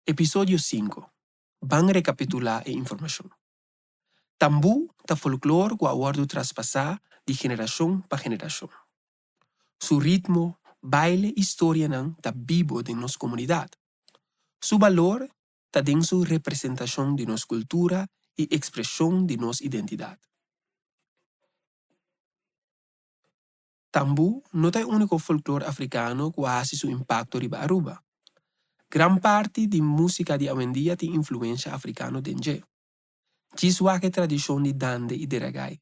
Episodio 5. Ban rekapitulá e informashon. Tambú ta folklor ku a wòrdu traspasá di generashon pa generashon. Su ritmo, baile i storianan ta bibo den nos komunidat. Su balor ta den su representashon di nos kultura i ekspreshon di nos identidat. Tambú no ta e úniko folklor afrikano ku a hasi su impakto riba Aruba. Gran parti di músika di awendia tin influensha afrikano den dje. Djis wak e tradishon di dande i deragai,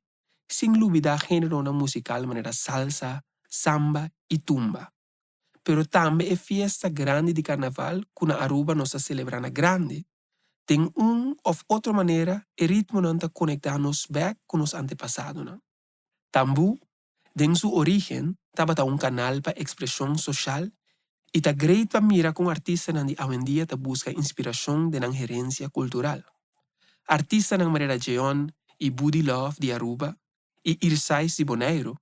sin lubidá géneronan musikal manera salsa, samba i tumba. Pero tambe e fiesta grandi di karnaval ku na Aruba nos ta selebrá na grandi. Den un òf otro manera e ritmonan ta konektá nos bèk ku nos antepasadonan. Tambú, den su orígen, tabata un kanal pa ekspreshon soshal i ta great pa mira kon artistanan di awendia ta buska inspirashon den nan herensia kultural. Artistanan manera Jeon i Buddy Love di Aruba i Irsais di Boneiru,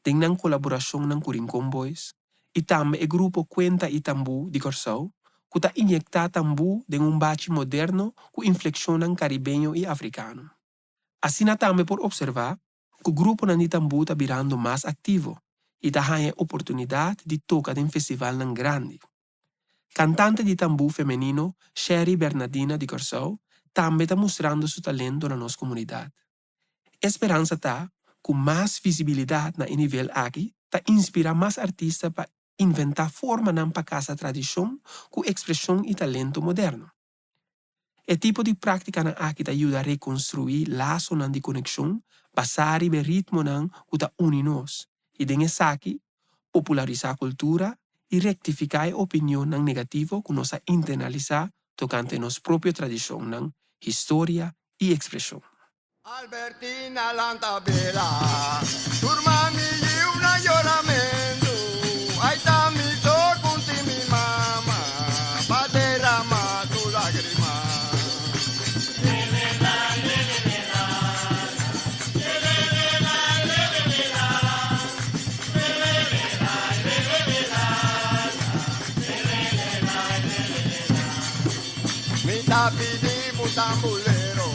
den nan kolaborashonnan ku Rincon Boys i tambe e grupo Kuenta i Tambú di Kòrsou ku ta inyektá tambú den un bachi moderno ku inflekshonnan karibeño i afrikano. Asina tambe por opservá ku gruponan di tambú ta birando mas aktivo i ta haña e oportunidat di toka den festivalnan grandi. Kantante di tambú femenino Sherry Bernadina di Kòrsou tambe ta mustrando su talento na nos komunidat. E speransa ta ku mas visibilidat na e nivel aki ta inspirá mas artista pa inventá formanan pa kasa tradishon ku ekspreshon i talento moderno. E tipo di práktikanan aki ta yuda rekonstruí lasonan di konekshon basá riba e ritmonan ku ta uni nos i den esaki popularisá kultura i rektifiká e opinionnan negativo ku nos a internalisá tokante nos propio tradishonnan, historia i ekspreshon. Albertina lanta bela, tur mami yiu na yoramentu, ay ta mi so kunti mi mama, pa derama su lagrima. Mi ta pidi bu tambulero,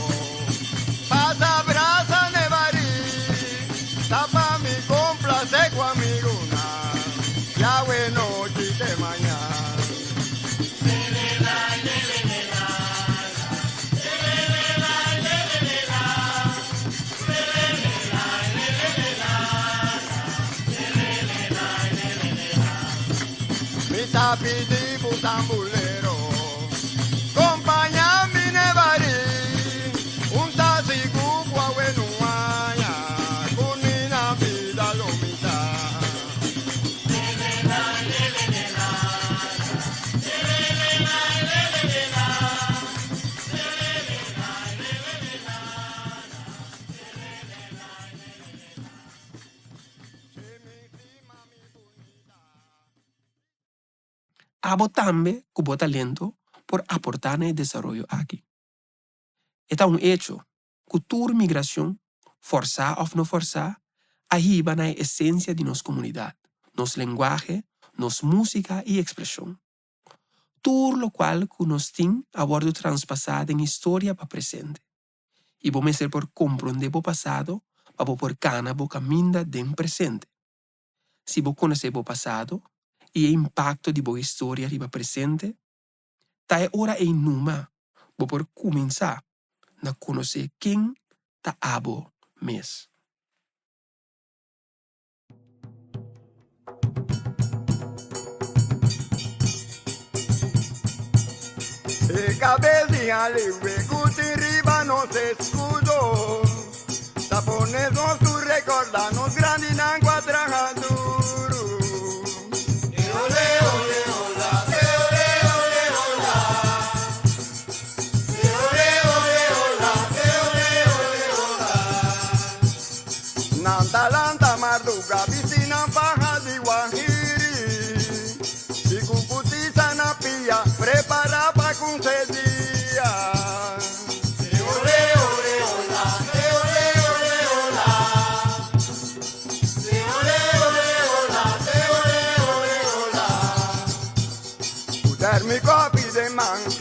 pasa brasa n'e barí, tapa mi komplase ku amigunan, djawe nochi te mañan. Mi ta pidi bu tambulero, kompaña mi n'e barí, un ta sigur ku awe no haña, ku ni na bida lo mi ta. Abo tambe ku bo talento por aportá na e desaroyo aki. E ta un echo ku tur migracion, forsá òf no forsá, a hiba na e esensia di nos komunidat, nos lenguahe, nos músika i ekspreshon. Tur lokual ku nos tin a wòrdu transpasá den historia pa presente. I bo mester por komprondé bo pasado pa bo por kana bo kaminda den presente. Si bo konosé bo pasado i e impakto di bo historia riba presente, ta e ora ei numa bo por kuminsá na konosé ken ta abo mes. E kabes di Haliwe ku tin riba nos eskudo ta pone nos tur rekòrda nos grandinan ku a traha duru. Nan ta lanta marduga bisti nan faha di wahiri i ku kutisa na pia prepara pa kunse dia. Ku termi kopi den man.